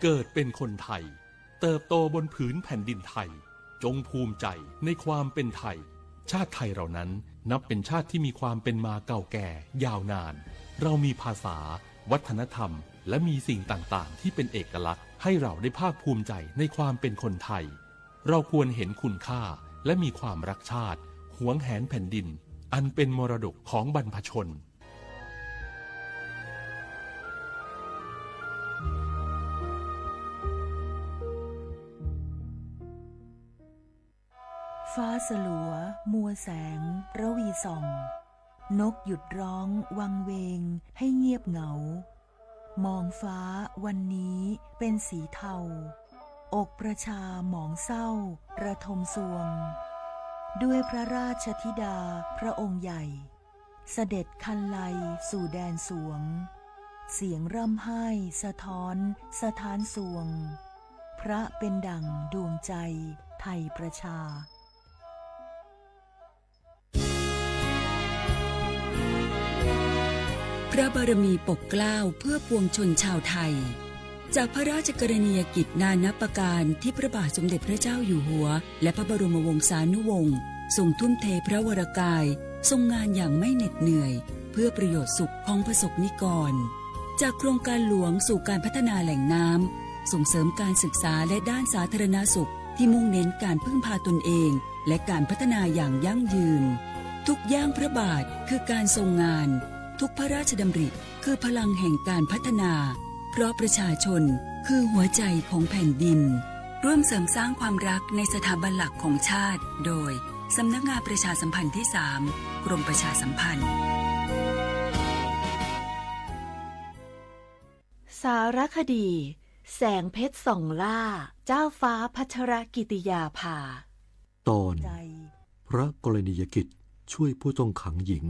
เกิดเป็นคนไทย เติบโตบนผืนแผ่นดินไทย จงภูมิใจในความเป็นไทย ชาติไทยเรานั้นนับเป็นชาติที่มีความเป็นมาเก่าแก่ยาวนาน เรามีภาษา วัฒนธรรม และมีสิ่งต่างๆ ที่เป็นเอกลักษณ์ให้เราได้ภาคภูมิใจในความเป็นคนไทย เราควรเห็นคุณค่า และมีความรักชาติ หวงแหนแผ่นดิน อันเป็นมรดกของบรรพชน ฟ้าสลัว มัวแสง ระวีส่อง นกหยุดร้อง วังเวง ให้เงียบเหงา มองฟ้า วันนี้ เป็นสีเทา อกประชา หมองเศร้า ระทมซวง ด้วยพระราชธิดา พระองค์ใหญ่ เสด็จคันไลสู่แดนสวง เสียงร่ำไห้สะท้อน สถานซวง พระเป็นดั่งดวงใจ ไทยประชา พระบารมีปกเกล้าเพื่อปวงชนชาวไทย จากพระราชกรณียกิจนานับประการที่พระบาทสมเด็จพระเจ้าอยู่หัว และพระบรมวงศานุวงศ์ ทรงทุ่มเทพระวรกาย ทรงงานอย่างไม่เหน็ดเหนื่อย เพื่อประโยชน์สุขของประสบนิกร จากโครงการหลวงสู่การพัฒนาแหล่งน้ำ ส่งเสริมการศึกษาและด้านสาธารณสุข ที่มุ่งเน้นการพึ่งพาตนเอง และการพัฒนาอย่างยั่งยืน ทุกย่างพระบาทคือการทรงงาน ทุกพระราชดำริคือพลังแห่งการพัฒนา เพราะประชาชนคือหัวใจของแผ่นดิน ร่วมเสริมสร้างความรักในสถาบันหลักของชาติ โดย สำนักงานประชาสัมพันธ์ที่สาม กรมประชาสัมพันธ์ สารคดี แสงเพชรส่องล่า เจ้าฟ้าพัชรกิติยาภา ตอน พระกรณียกิจช่วยผู้ต้องขังหญิง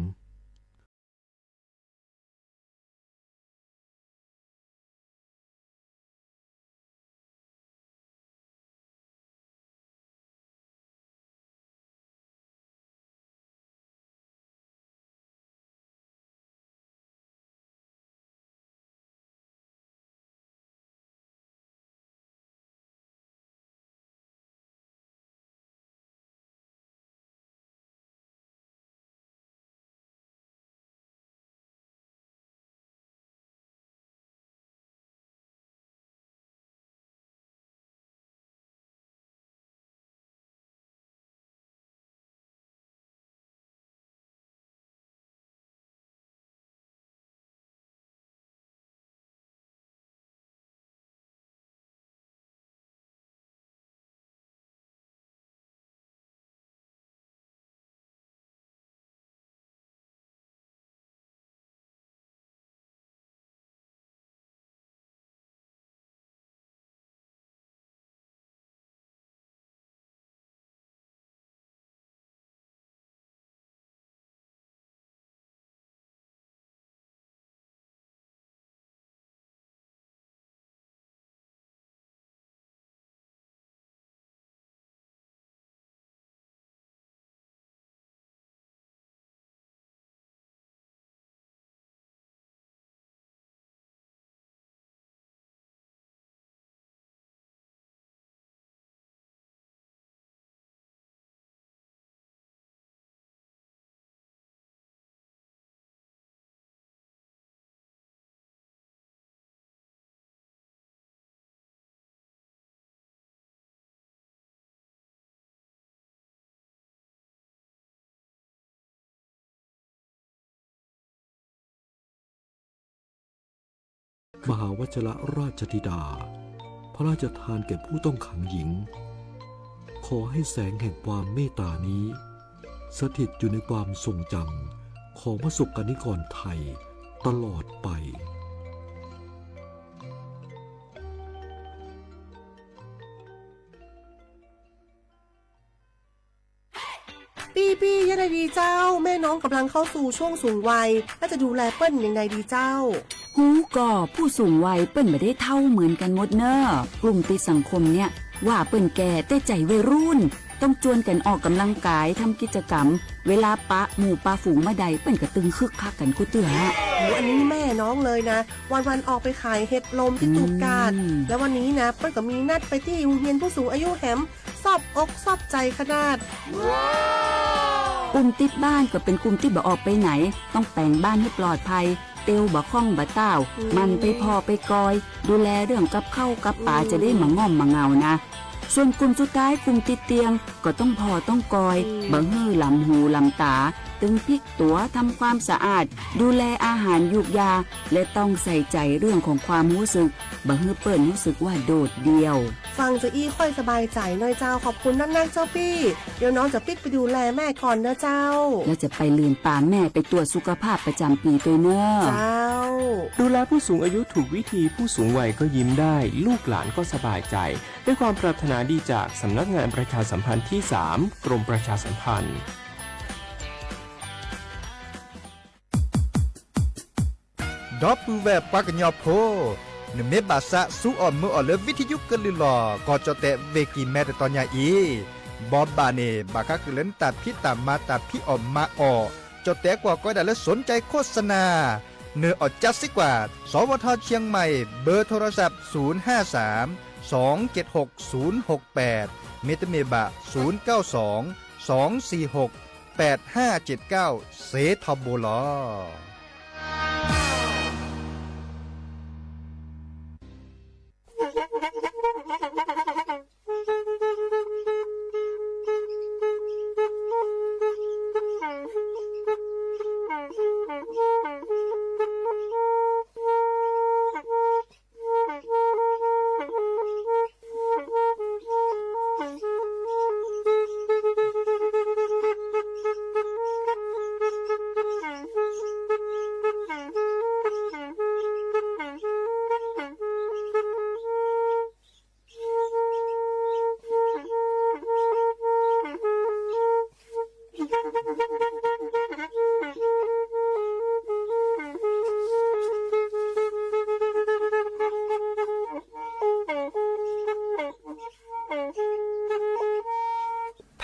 มหาวัชรราชธิดา พระราชทานแก่ผู้ต้องขังหญิง ขอให้แสงแห่งความเมตตานี้ สถิตอยู่ในความทรงจำของพระสกนิกรไทยตลอดไป ปี้ๆ ยังไงดีเจ้า แม่น้องกำลังเข้าสู่ช่วงสูงวัย แล้วจะดูแลเปิ้ลยังไงดีเจ้า ฮู้ก่อ ผู้สูงวัยเปิ้นบ่ได้เฒ่าเหมือนกันหมดเน่อ กลุ่มติดสังคมเนี่ย ว่าเปิ้นแก่ แต่ใจวัยรุ่น ต้องจวนกันออกกำลังกาย ทำกิจกรรม เวลาปะหมู่ปะฝูงบ่ได้ เปิ้นกะตึงคึกคักกันกู้เตื้อ อันนี้แม่น้องเลยนะ วันๆ ออกไปขายเห็ดลมที่ตูบกาด แล้ววันนี้นะ เปิ้นก็มีนัดไปที่โรงเรียนผู้สูงอายุแหม ซอบอกซอบใจขนาด กลุ่มติดบ้านก็เป็นกลุ่มที่บ่ออกไปไหน ต้องแป๋งบ้านให้ปลอดภัย เตียวบ่ค่องบ่ต้าว หมั่นไปผ่อไปกอย ดูแลเรื่องกับข้าวกับป๋า จะได้มะง่อมมะเงานะ ส่วนกลุ่มสุดท้ายกลุ่มติดเตียง ก็ต้องผ่อต้องกอย บ่หื้อหลำหูหลำต๋า ตึงพลิกตั๋ว ทำความสะอาด ดูแลอาหารยูกยา และต้องใส่ใจเรื่องของความรู้สึก บ่หื้อเปิ้นรู้สึกว่าโดดเดี่ยว ฟังจะอี้ค่อยสบายใจหน่อยเจ้า ขอบคุณนักๆ เจ้าปี้ เดี๋ยวน้องจะปิ๊กไปดูแลแม่ก่อนนะเจ้า แล้วจะไปลืมปาแม่ไปตรวจสุขภาพประจำปีด้วยเนอะ เจ้า ดูแลผู้สูงอายุถูกวิธี ผู้สูงวัยก็ยิ้มได้ ลูกหลานก็สบายใจ ด้วยความปรารถนาดีจากสำนักงานประชาสัมพันธ์ที่สาม กรมประชาสัมพันธ์ ဒီပုၢ်ဝဲၢ်ပှၤကညီဖိ, နမ့ၢ်ဘၣ်သးစူအီၣ်မုာ်အီၣ်လၢ ဝံထယုကလုၢ်လီၢ် ကီၢ်ကၠီၣ်တဲၣ် ဝ့ၢ်ကံၢ်မဲ တတီၤညါအံၤ, ဘီဘၣ်န့ၣ် ဘၣ်ဃးကလုၢ်လၢနတၢ်ဖံးတၢ်မၤတၢ်ဖံးအီၣ်မၤအီၣ်, ကၠီၣ်တဲၣ်ကွၢ်ကီးဒၣ်လၢ สนใจโฆษณา နၢၤအီၣ်ကၠါစ့ၢ်ကီး, สวท เชียงใหม่ เบอร์โทรศัพท์ ศูนย์ห้าสาม สองเจ็ดหก ศูนย์หกแปด မ့တမ့ၢ်ဘၣ် ศูนย์เก้าสอง สองสี่หก แปดห้าเจ็ดเก้า စ့ထီဘိလီၤ.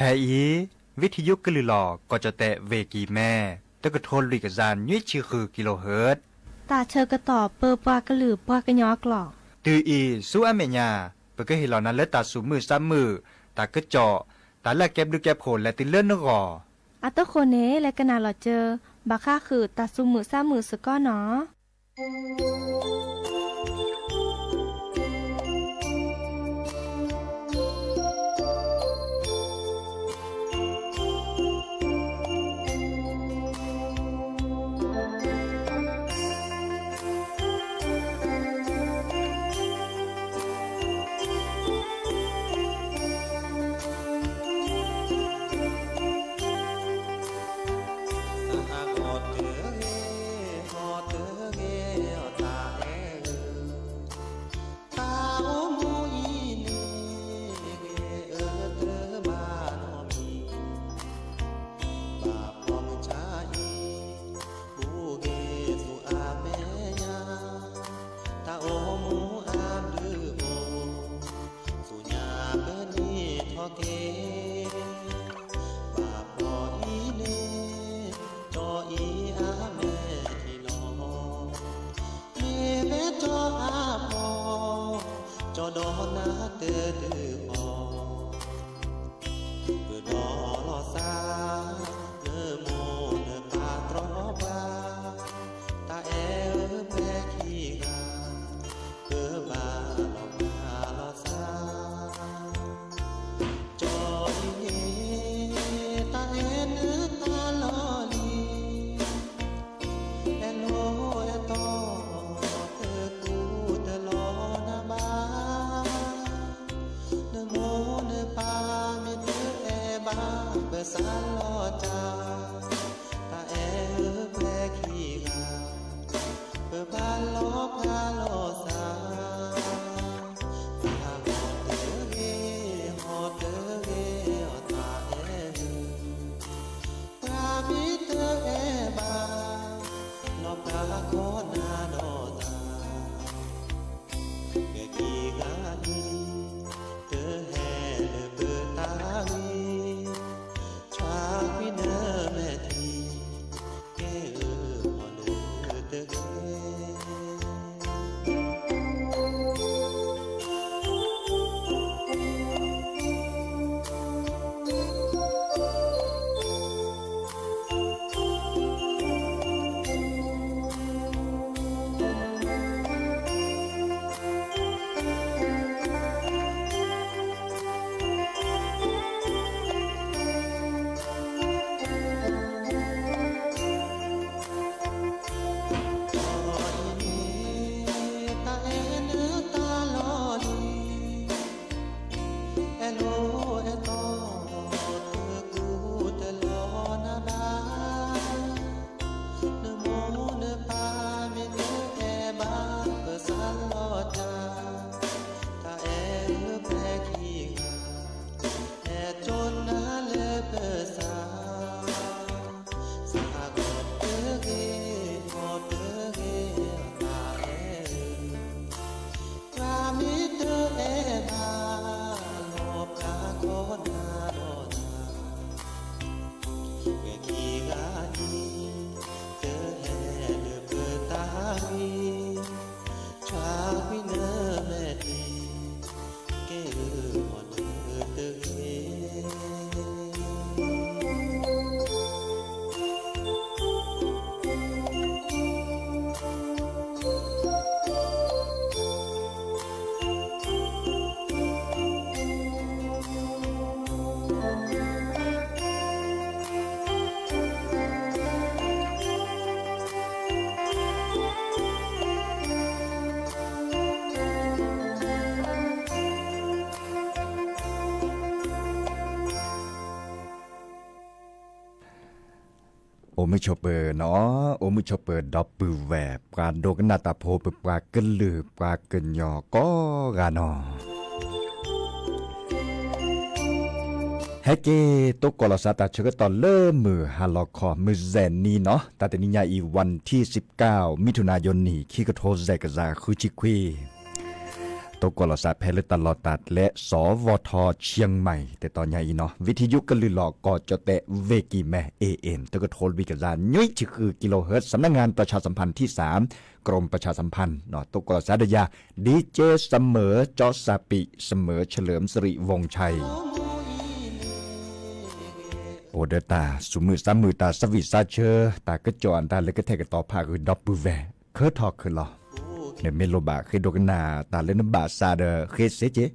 ဖဲအံၤ ဝံထယုကလုၢ်လီၢ် ကီၢ်ကၠီၣ်တဲၣ် ဝ့ၢ်ကံၢ်မဲ တကထိလွံၢ်ကယၤနွံဆံဃု kilohertz တၢ်ဆၢကတီၢ်ပၢပှၤကလုာ်ပှၤကညီကျိာ်. တုၤအံၤဆူအမဲာ်ညါ ပကဟ့ၣ်လီၤနၤလၢတၢ်သူၣ်မုာ်သးမုာ်, တၢ်ကစီၣ်, တၢ်လၢအကဲဘျုးကဲဖှိၣ်လဲၤတုၤလၢနဂီၢ်. အတဃိန့ၣ် လဲၤကနၣ်လီၤစၢၤ ဘၣ်ဃးဃုာ်တၢ်သူၣ်မုာ်သးမုာ်စ့ၢ်ကီးနီၤ. သးဟးဂီၤတဂ့ၤ, ဟီၣ်တဂ့ၤ, အီၣ်တၢ်အဲၣ်ဧၢ, တၢ်အိၣ်မူအံၤန့ၣ် ဂ့ၤအၢတဘၣ်နီတမံၤ, ဘၣ်ဖှီၣ်မုၢ်ဆါအံၤ အိၣ်ဂ့ၤသူၣ်အမဲာ်ညါ, တၢ်အိၣ်မူအဘျုးအိၣ်, ဆူညါပနံၣ်ထီၣ်က့ၤ, ဘၣ်ဖှီၣ်အံၤန့ၣ် ကၠီအံၤအမဲာ်ထံလီၤ, မ့ၢ်ဖဲကၠီအဖှီၣ်, ကၠီဒီနၤတဒုးဃီၤ ပဒီလီၤသး, နမိၢ်နပၢ်တြီဘၣ်, တၢ်အဲၣ်ဧၢပှဲၤခံဂၤ, ပဘၣ်လီၤမၢ်လီၤသး, ကၠီအံၤန့ၣ် တၢ်အဲၣ်နၤတၢ်လီၢ်လံၤ အဲၣ်လိာ်အဲၣ်တီ, တကူတလီၤနၤဘၣ်, နမိၢ်နပၢ်မ့ၢ်တအဲၣ်ဘၣ် ပစးလီၤတၢ်, တၢ်အဲၣ်ဧၢပှဲၤခံဂၤ, ပဘၣ်လီၤဖးလီၤသး, သးဟးဂီၤတဂ့ၤ, ဟီၣ်တဂ့ၤ, အီၣ်တၢ်အဲၣ်ဧၢ ပှၤမ့ၢ်တအဲၣ်ဘၣ်, လီၤပှၤခီနၤဒီးသး, ပှဲၤခံဂၤန့ၣ် တဟဲ အိၣ်မုာ်ဆိးပၢၤနီၤ, အိၣ်မုာ်ဆိးပၢၤဒီပုၢ်ဝဲၢ် ပှၤဒိကနၣ်တၢ်ဖိ ပပှၤကလုာ်ပှၤကညီကိးဂၤနီၤ. ဟဲက့ၤ တိကိးလီၤစၢ်တၢ်ဆၢကတီၢ်လၢမုၢ်ဟါလီၤခီ မုၢ်စဲးနံၤနီၤ, တၢ်တနံၤညါအံၤ วันที่สิบเก้า มิถุนายน နံၣ် ခံကထိစဲးကယၤဃုဆံခွံ တိကိးလီၤစၢ်ဖဲလၢတၢ်လီၢ်တၢ်ကျဲ สวท เชียงใหม่ တတီၤညါအံၤနီၤ, วิทยุကလုာ်လီၤကီၢ်ကၠီၣ်တဲၣ် เวกิแม เอเอ็ม တကထိလွံၢ်ကယၤနွံဆံဃု กิโลเฮิรตซ์ สำนักงานประชาสัมพันธ์ที่สาม กรมประชาสัมพันธ์နီၤ, တိကိးလီၤစၢ်ဒီးယၤ ดีเจเสมอ จอสปี เสมอ เฉลิมสิริวงศ์ชัย အိၣ်ဒီးတၢ်သူၣ်မုာ်သးမုာ် တၢ်သးဝံၣ်သးဆၢ တၢ်ကစီၣ်အတၢ်လၢကထဲကတီၤဖးဂုာ်ဒီပုၢ်ဝဲၢ် ခၢထီၣ်ခၢလီၤ, နမ့ၢ်လိၣ်ဘၣ်ဃ့ဒိကနၣ်တၢ်လၢနဘၣ်သးဒီးဃ့စ့ၢ်ကီး,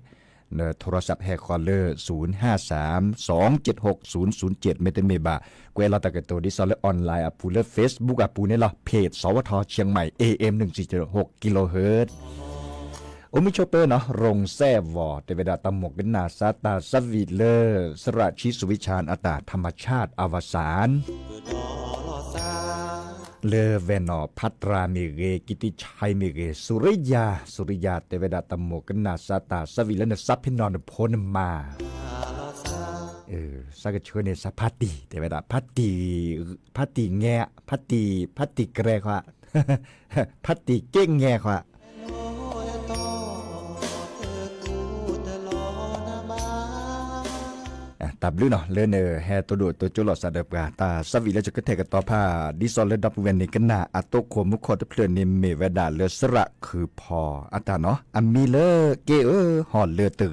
န โทรศัพท์ ဟဲဃီၤလၢ ศูนย์ห้าสาม สองเจ็ดหก ศูนย์ศูนย์เจ็ด မ့တမ့ၢ်ဘၣ် ကွဲးလီၤတၢ်ကတိၤ ဒ်သိးလၢ online အပူၤ လၢ Facebook အပူၤန့ၣ်လီၤ, page สวท เชียงใหม่ เอเอ็ม หนึ่งสี่เจ็ดหกกิโลเฮิรตซ์ အိၣ်မုာ်ဆိးပၢၤနီၤ, ရိၣ်စဲးဝီၤ တဲဝဲဒၣ်တၢ်မိၣ်ကနၣ်စၢ်တၢ်သးဝံၣ်လၢ สระชีสุวิชา အတၢ် ธรรมชาติอวสาน လၢ แว่นหนอพัตรา မ့ၢ်ဂ့ၤ, กิตติชัย မ့ၢ်ဂ့ၤ, สุริยา, สุริยา တဲဝဲဒၣ်တၢ်မိၣ်ကနၣ်စၢ်တၢ်သးဝံၣ်လၢနသးဖ့နီၣ်နဖိနမါ သးကဆှၢန့ၢ်စၢ်ဖါတံၢ် တဲဝဲဒၣ် ဖါတံၢ်, ဖါတံၢ်ငဲ, ဖါတံၢ်, ဖါတံၢ်ကရဲခွါ, ဖါတံၢ်က့ငဲခွါ တၢ်ဘျုးနီၤ လၢနဟဲတိၢ်ဒိၣ်တိၢ်ကၠိလီၤစၢ်ဒီးပှၤ တၢ်သးဝံၣ်လၢကထဲကတီၤဖး ဒ်သိးလၢဒီပုၢ်ဝဲၢ်န့ၣ် ကနၣ်အတိခိၣ်မူခိၣ်တဖျၢၣ်န့ၣ် မ့ၢ်ဝဲဒၣ်လၢ သရၣ်ခုၣ်ဖီအတၢ်နီၤ အမံၤလၢ က့အၢဟီၣ်လၢတဂ့ၤ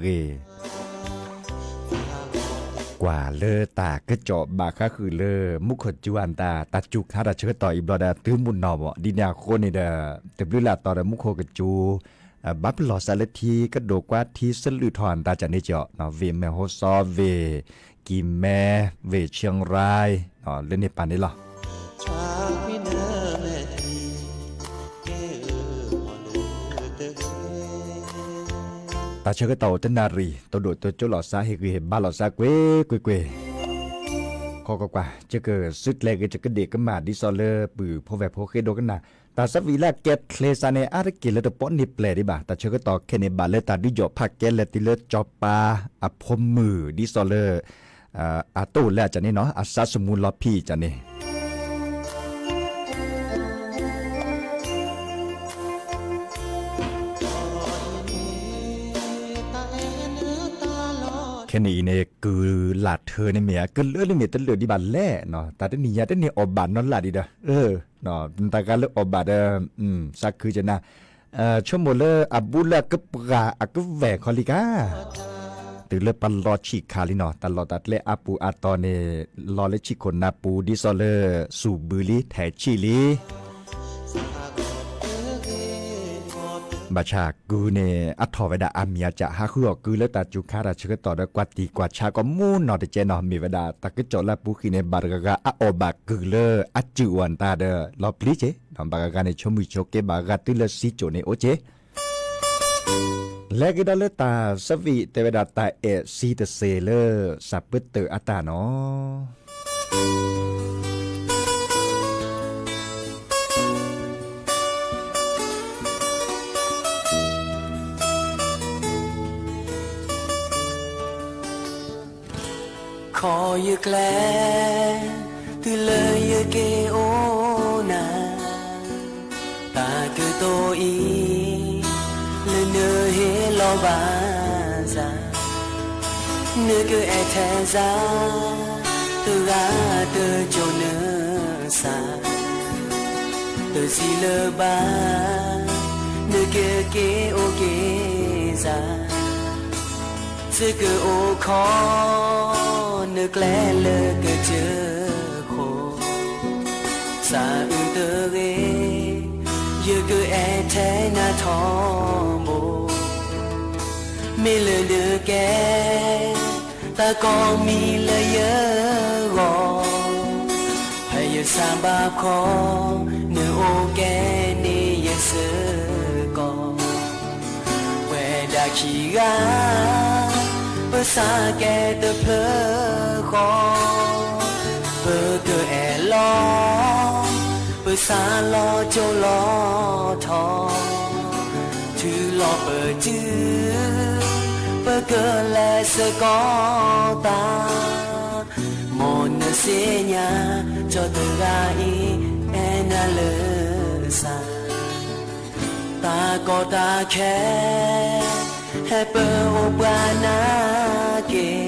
ကွၢ်လၢတၢ်ကစီၣ်ဘၣ်ဃးဃုာ်လၢ မူခိၣ်စူၤအတၢ် တၢ်စူၤခါတၢ်ဆၢကတီၢ်အံၤဘျီဒီး တုၤမုၢ်နီၢ်ဘၣ် ဒ်န့ၣ်အဃိန့ၣ်ဒီး တဘျုးလၢအတီၤဒီး မူခိၣ်ကစူၤ ဘၣ်ပလီၢ်စးလၢထံကဒိၣ်ကွၢ်ထံစလူၢ်ထီၣ်အတၢ်ကန့ၣ်ကီး ဝ့ၢ်မဲၢ်ဟီၣ်စီ ဝ့ၢ်ကံၤမဲ ဝ့ၢ်ဆံရၢၣ် လၢန့ၣ်ပၣ်န့ၣ်လီၤ. တၢ်ဆၢကတီၢ်အိၣ်တနၣ်ရံၣ် တိၢ်ဒိၣ်တိၢ်ကၠိလီၤစၢ် ဟ့ၣ်ဂံၢ်ဟ့ၣ်ဘါလီၤစၢ်ကွ့ၢ်ကွ့ၢ်ကွ့ၢ် ခီကွၢ်ကွၢ် ယကစုကျဲၤဂ့ၤ ယကဒ့ၣ်ကမၣ် ဒ်သိးလၢပုၢ်ဖိဝဲၢ်ဖိဃ့ဒိကနၣ် တၢ်သးဝံၣ်လၢအကဲချ့စးန့ၣ် အါတက့ၢ်လၢတပိာ်န့ၢ်ပျဲၢ်ဒံးဘၣ်. တၢ်ဆၢကတီၢ်ခဲအံၤန့ၣ် ဘၣ်လၢတၢ်ဒုးယီၣ်ဖးကဲလဲၣ်တုၤလၢစီၤပၤအဖိမုၣ် ဒ်သိးလၢ အတအိၣ်လၢအကန့ၣ်နီၤ အသးသမူလီၤဖံးကန့ၣ် ခဲန့ၣ်အံၤန့ၣ် ကုၢ်လၢ်ထၢန့ၣ်မ့ၢ် ကုၢ်လၢန့ၣ်မ့ၢ်တလၢာ်ဒံးဘၣ်လဲၣ်နီၤ တၢ်တနံၤညါတန့ၢ်အီၣ်ဘၣ်နီၢ်လၢ်ဒံးဒီး တၢ်ဂၤလၢအီၣ်ဘၣ်ဒီး သးခုကနၣ် ဆိကမိၣ်လၢအဘူးလၢအကပှၢ်အကဝဲၢ်ခီလံကါ တုၤလၢပလီၤဆံးခါလံနီၤ တၢ်လီၢ်တၢ်ကျဲအါပူၤအတီၤန့ၣ် လီၤလၢဆံးခိၣ်နၢ်ပူၤ ဒ်သိးလၢ သူၣ်ဘုလံ ထဲးဆံးလံ ဘၣ်ဆၣ်ကုၢ်န့ၣ် အထီၣ်ဝဲဒၣ်အမံၤအကၢ် ဟးဃုအီၣ်ကုၢ်လၢတၢ်စူၤခါတၢ်ဆၢကတီၢ်ဒီး ကွၢ်တံၢ်ကွၢ်ဆါကီးမူနီၢ်တကဲနီၤ မ့ၢ်ဝဲဒၣ်တၢ်ကစီၣ်လၢအပူၤဃံန့ၣ် ဘၣ်တဂၤဂၤအအီၣ်ဘၣ်ကုၢ်လၢအစုၣ်အီၣ်တၢ်ဒီး လီၤပျံၤက့ၤ ဘၣ်ဂၤဂၤန့ၣ် ဆိမုၢ်ဆိက့ ဘၣ်ဂၤတုၤလၢသံကၠိၣ်န့ၣ်အိၣ်က့ၤ လဲၤကဒီးလၢတၢ်သးဝံၣ် တဲဝဲဒၣ်တၢ်အဲၣ်စံတစ့လၢ သးပၢတၢၣ်အတၢ်နီၤ ခီယကျဲ တုၤလၢယက့ၤအိၣ်နၤ တၢ်ကတိၤအံၤ လၢနဟ့ၣ်လီၤဘၣ်စၢ် နကအဲၣ်ထဲစၢ် တဂၤတကၠိနစၢ် တစံးလၢၤဘၣ် နကက့ၤအိၣ်က့ၤစၢ် စကအိၣ်ခီ နကျဲလၢကစၢၢ်ခိၣ် စးအုးတဂ့ၤ ယကအဲၣ်ထဲနၤထီဘိ မ့ၢ်လၢနကဲ တၢ်ကိးမံၤလၢယဂီၢ် ဖဲယစၢ်ဘၣ်ခီ နအိၣ်ကဲန့ၢ်ယစ့ၢ်ကီး ပဝဲဒၣ်ခံဂၤ ပစးကဲတဖျၢၣ်ဃီ ပကအဲၣ်လီၤ ပစးလီၤကၠိလီၤထီ, ထုးလီၤပတုၤ, ပကလဲၤစ့ၢ်ကီးသး, မ်နသ့ၣ်ညါ ကၠီၤတဂၤအံၤ အဲၣ်နၤလၢစၢ် တၢ်ကီတၢ်ခဲ ဟဲပၢၢ်အိၣ်ပှၤနာ်က့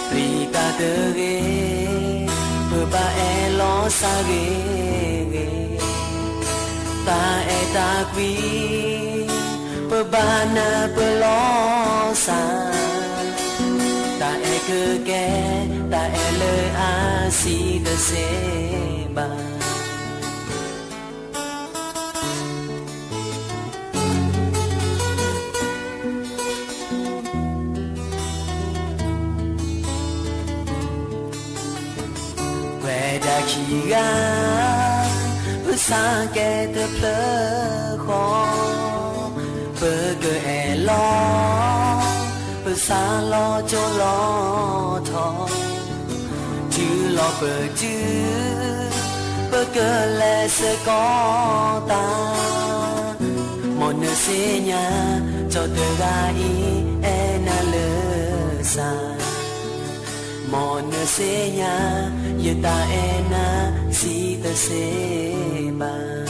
ၤ, ပျံၤတၢ်တဂ့ၤ, ပဘၣ်အဲၣ်လီၤစၢ်ဂ့ၤဂ့ၤ, တၢ်အဲၣ်တၢ်ကွံ ပဘၣ်နၢ်ပၢၢ်လီၤစၢ်, တၢ်အဲၣ်ကကဲ, တၢ်အဲၣ်လၢအဆံးတစ့ဘၣ်. ပှၤဒၣ်ခံဂၤ ပသးကဲတဖျၢၣ်ဃီ, ပကအဲၣ်လီၤ, ပစးလီၤကၠိလီၤထီ, ထုးလီၤပတုၤ, ပကလဲၤစ့ၢ်ကီးသး, မ်နသ့ၣ်ညါ ကၠီၤတဂၤအံၤ အဲၣ်နၤလၢစၢ်, မ်နသ့ၣ်ညါ ယတၢ်အဲၣ်နၤဆံးတစ့ဘၣ်.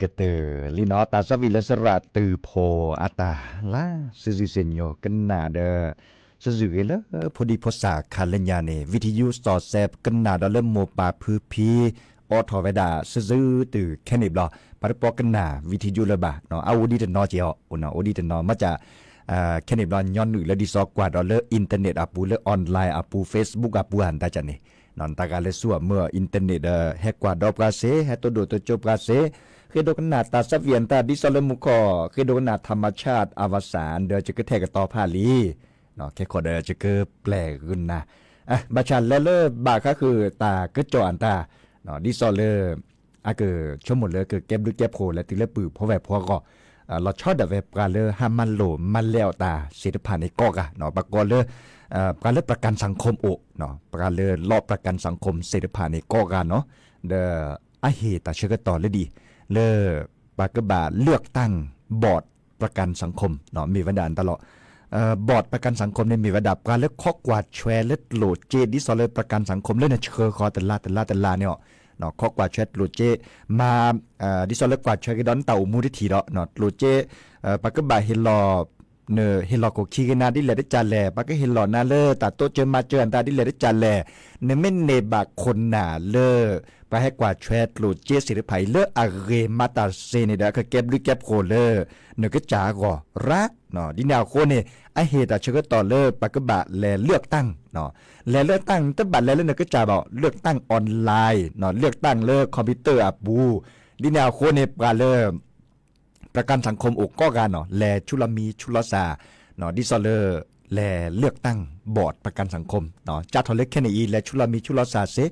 ကတၢၢ်လံနီၤ တၢ်သးဝံၣ်လၢသရၣ်တုၤဖိအတၢ်လၢ စုစုစ့ညိၣ်ကနၣ်ဒီး စုစုဂ့ၤလၢ ဖိဒံဖိသၣ်ခါလၢညါန့ၣ် video စီၤစဲးကနၣ်ဒီးလၢမိၢ်ပၢ်ဖုဖံ အိးထီၣ်ဝဲဒၣ်စုစုတုၤခဲန့ၣ်ဘျီ ပှၤတပိာ်ကနၣ် video လၢၤဘၣ် အအိၣ်ဒံးတနီၤက့ၤအီၤ အိၣ်ဒံးတနီၤ မ့ၢ်က ခဲန့ၣ်ဘျီညီနုၢ်လၢဒ်သိးကွၢ်ဒီးလၢ internet အပူၤ လၢ online အပူၤ Facebook အပူၤ အတၢ်န့ၣ် တၢ်ဂၤလၢဆူအမုၢ် internet ဒီး ဟဲကွၢ်ဒီးပှၤစ့ ဟဲတိၢ်ဒိၣ်တိၢ်ကၠိပှၤစ့ ဃ့ဒိကနၣ်တၢ်သးဝံၣ်အတၢ် ဒ်သိးလၢမူခိၣ် ဃ့ဒိကနၣ် ธรรมชาติ အဝစၢ် ဒီးယကထဲကတီၤဖးလံ ခဲခီဒီးယကပျဲၢ်ဂုာ်နၤ ဘၣ်ဆၣ်လဲၤလၢဘၣ်ဃးဃုာ်တၢ်ကစီၣ်အတၢ် ဒ်သိးလၢ အကဆိကမိၣ်လၢကကဲဘျုးကဲဖှိၣ်လဲၤတုၤလၢပုၢ်ဖိဝဲၢ်ဖိအဂီၢ် လီၤဆီဒၣ်ဝဲပှၤလၢဟါမၢလိာ်မၤလဲၢ်အီၣ်တၢ်သ့ၣ်တဖၣ်န့ၣ်ကိးဂၤ ပှၤကိးလၢ ပှၤလၢ ประกันสังคม အိၣ် ပှၤလၢလီ ประกันสังคม သ့ၣ်တဖၣ်န့ၣ်ကိးဂၤနီၤ ဒီးအဟ့ၣ်တၢ်ဆၢကတီၢ်လၢဒ်အံၤ လၢ ပှၤကဘၣ် เลือกตั้ง บอร์ด ประกันสังคม မ့ၢ်ဝဲဒၣ်တၢ်လီၤ บอร์ด ประกันสังคม န့ၣ်မ့ၢ်ဝဲဒၣ် ပှၤလၢခိးကွၢ်ဆွဲလၢကျိၣ်စ့ ဒ်သိးလၢ ประกันสังคม လၢနဆှၢဃီၤတလါတလါတလါန့ၣ်အီၤ ခိးကွၢ်ဆွဲကျိၣ်စ့ မၤ ဒ်သိးလၢကွၢ်ဆွဲက့ၤဒီးနတၢ်အိၣ်မူတထံၣ်ဒီး ကျိၣ်စ့ ပှၤကဘၣ်ဟ့ၣ်လီၤ နဟ့ၣ်လီၤခိၣ်ခံက့ၤနၤဒ်လဲၣ်တကးလဲၣ် ပှၤကဟ့ၣ်လီၤနၤလၢတၢ်တိစၢၤမၤစၢၤအတၢ်ဒ်လဲၣ်တကးလဲၣ် နမ့ၢ်န့ၢ်ဘၣ်ခိၣ်နၢ်လၢ ပှၤဟဲကွၢ်ဆွဲကျိၣ်စ့သ့ၣ်တဖၣ်အံၤ လၢအဂ့ၤမၤတၢ်စ့န့ၣ်ဒီး ကကဲဘျုးကဲဖှိၣ်လၢ နကစၢ်အဂီၢ်ရၣ် ဒ်န့ၣ်အဃိန့ၣ် အဟ့ၣ်တၢ်ဆၢကတီၢ်လၢပှၤကဘၣ်လဲၤ เลือกตั้ง လဲၤ เลือกตั้ง နတဘၣ်လဲၤလၢနကစၢ်ဘၣ် เลือกตั้ง online เลือกตั้ง လၢ computer အပူၤ ဒ်န့ၣ်အဃိန့ၣ် ပှၤလၢ ประกันสังคม အိၣ်ကိးဂၤနီၤ လဲၤဆူလီၤမံၤဆူလီၤစှၤ ဒ်သိးလၢ လဲၤ เลือกตั้ง บอร์ด ประกันสังคม စးထီၣ်လၢခဲန့ၣ်အံၤ လဲၤဆူလီၤမံၤဆူလီၤစှၤစ့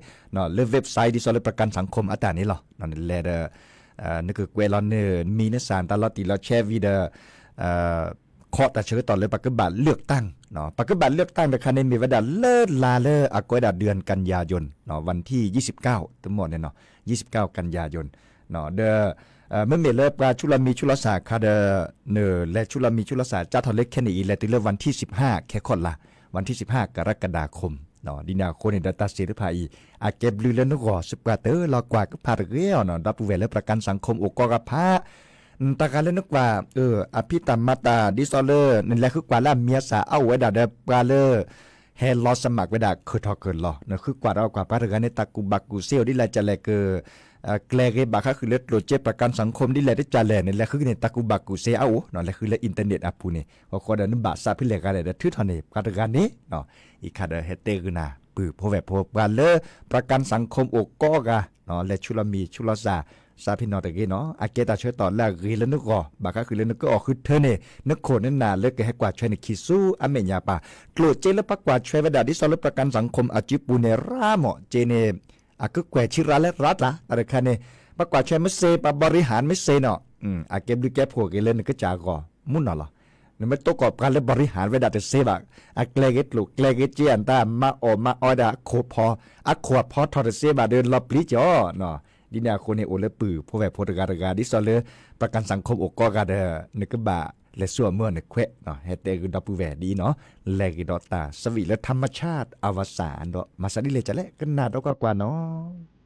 လၢ website ဒ်သိးလၢ ประกันสังคม အတၢ်န့ၣ်လီၤ လဲၤဒီး နကကွဲးလီၤနမံၤနစၢ် နတၢ်လီၤတံၢ်လီၤဆဲးဝံၤဒီး ခိးတၢ်ဆၢကတီၢ်လၢပှၤကဘၣ် เลือกตั้ง ပှၤကဘၣ် เลือกตั้ง တခါန့ၣ် မ့ၢ်ဝဲဒၣ်လၢလါလၢအကိးဝဲဒၣ် เดือนกันยายน วันที่ยี่สิบเก้า တမီၢ်န့ၣ်နီၤ ยี่สิบเก้า กันยายน ဒီး မ့မ့ၢ်လၢပှၤဆူလီၤမံၤဆူလီၤစှၤအခါဒီး နလဲၤဆူလီၤမံၤဆူလီၤစှၤ စးထီၣ်လၢခဲန့ၣ်အံၤ လဲၤတုၤလၢ วันที่สิบห้า ခဲခီၣ်လါ วันที่สิบห้า กรกฎาคม ဒ်န့ၣ်အဃိန့ၣ်ဒီးတၢ်သ့ၣ်တဖၣ်အံၤ အကဲဘျုးလၢနဂီၢ် စပှၢ်တၢၢ်လီၤကွၢ်ကဖၣ်တဂ့ၤအီၤနီၤ ဒီပုၢ်ဝဲၢ်လၢ ประกันสังคม အိၣ်ကိးဂၤဖး တၢ်ဂၤလၢနကွၢ် အဖံးတၢ်မၤတၢ် ဒ်သိးလၢ နလဲၤဃုကွၢ်လၢအမံၤအစၢ်အအိၣ်ဝဲဒၣ်ဒီးပှၤလၢ ဟဲလီၤ สมัคร ဝဲဒၣ် ခုၣ်ထီၣ်ခုၣ်လီၤ နဃုကွၢ်ဒီးကွၢ်ပှၤတဂၤန့ၣ် တၢ်ကူၣ်ဘၣ်ကူၣ်သ့အိၣ်ဒ်လဲၣ်ကလဲၣ်က ကျဲဂ့ၤဘၣ်ဃးဃုာ်လၢကျိၣ်စ့ ประกันสังคม ဒ်လဲၣ်တကလဲၣ်န့ၣ် လဲၤဃုန့ၣ် တၢ်ကူၣ်ဘၣ်ကူၣ်သ့အအိၣ် လဲၤဃုလၢ internet အပူၤန့ၣ် အဃိဒီးနဘၣ်သးဖဲလဲၣ်ဂၤလဲၣ်ဒီးထုးထီၣ်န့ၣ် ပှၤတဂၤန့ၣ် အံၤခါဒီးဟဲတဲဂုာ်နၤ ပုၢ်ဖိဝဲၢ်ဖိ ပှၤလၢ ประกันสังคม အိၣ်ကိးဂၤ လဲၤဆူလီၤမံၤဆူလီၤစှၤ သးဖဲနီၤတဂ့ၤနီၤ အကဲတၢ်ဆၢကတီၢ်လၢအဂ့ၤလၢနဂီၢ် ဘၣ်ဃးဃုာ်လၢနကအီၣ်ဃုထၢန့ၣ် နခိၣ်နနၢ်လၢကဟဲကွၢ်ဆွဲနခံဆူအမဲာ်ညါပၢ် ကျိၣ်စ့လၢပှၤကွၢ်ဆွဲဝဲဒၣ် ဒ်သိးလၢ ประกันสังคม အစုပူၤန့ၣ် ရၢမး စ့န့ၣ် အကကွဲၢ်ဆံးရၢလၢရၢတၢ် တၢ်တခါန့ၣ် ပှၤကွၢ်ဆွဲမ့ၢ်စ့ ပှၤ บริหาร မ့ၢ်စ့နီၤ အကဲဘျုးကဲဖှိၣ်ဂ့ၤလၢနကစၢ်အဂီၢ် မုၢ်နီၤလီၤ နမ့ၢ်တိၢ်ကီၢ်ပှၤလၢ บริหาร ဝဲဒၣ်တသ့ဘၣ် အကျဲဂ့ၤကျိၣ်ကျဲဂ့ၤစ့အတၢ် မၤအီၣ်မၤအီဒၣ်အခိၣ်ဖီ အခိၣ်အဖီထီၣ်တသ့ဘၣ်ဒီး လီၤပျံၤကီး ဒ်န့ၣ်အဃိန့ၣ် အိၣ်လၢပုၢ်ဖိဝဲၢ်ဖိတဂၤတဂၤ ဒ်သိးလၢ ประกันสังคม အိၣ်ကိးဂၤဒီး နကဘၣ်လဲၤဆူအမုၢ်နခွဲး ဟဲတဲဂုာ်ဒီပုၢ်ဝဲၢ်ဒ်အံၤနီၤ လဲၤဂ့ၤဒီးတၢ်သးဝံၣ်လၢ ธรรมชาติ အဝစၢ်ဒီး မၤသးဒ်လဲၣ်ကလဲၣ် ကနၣ်ဒီးကွၢ်ကွၢ်နီၤ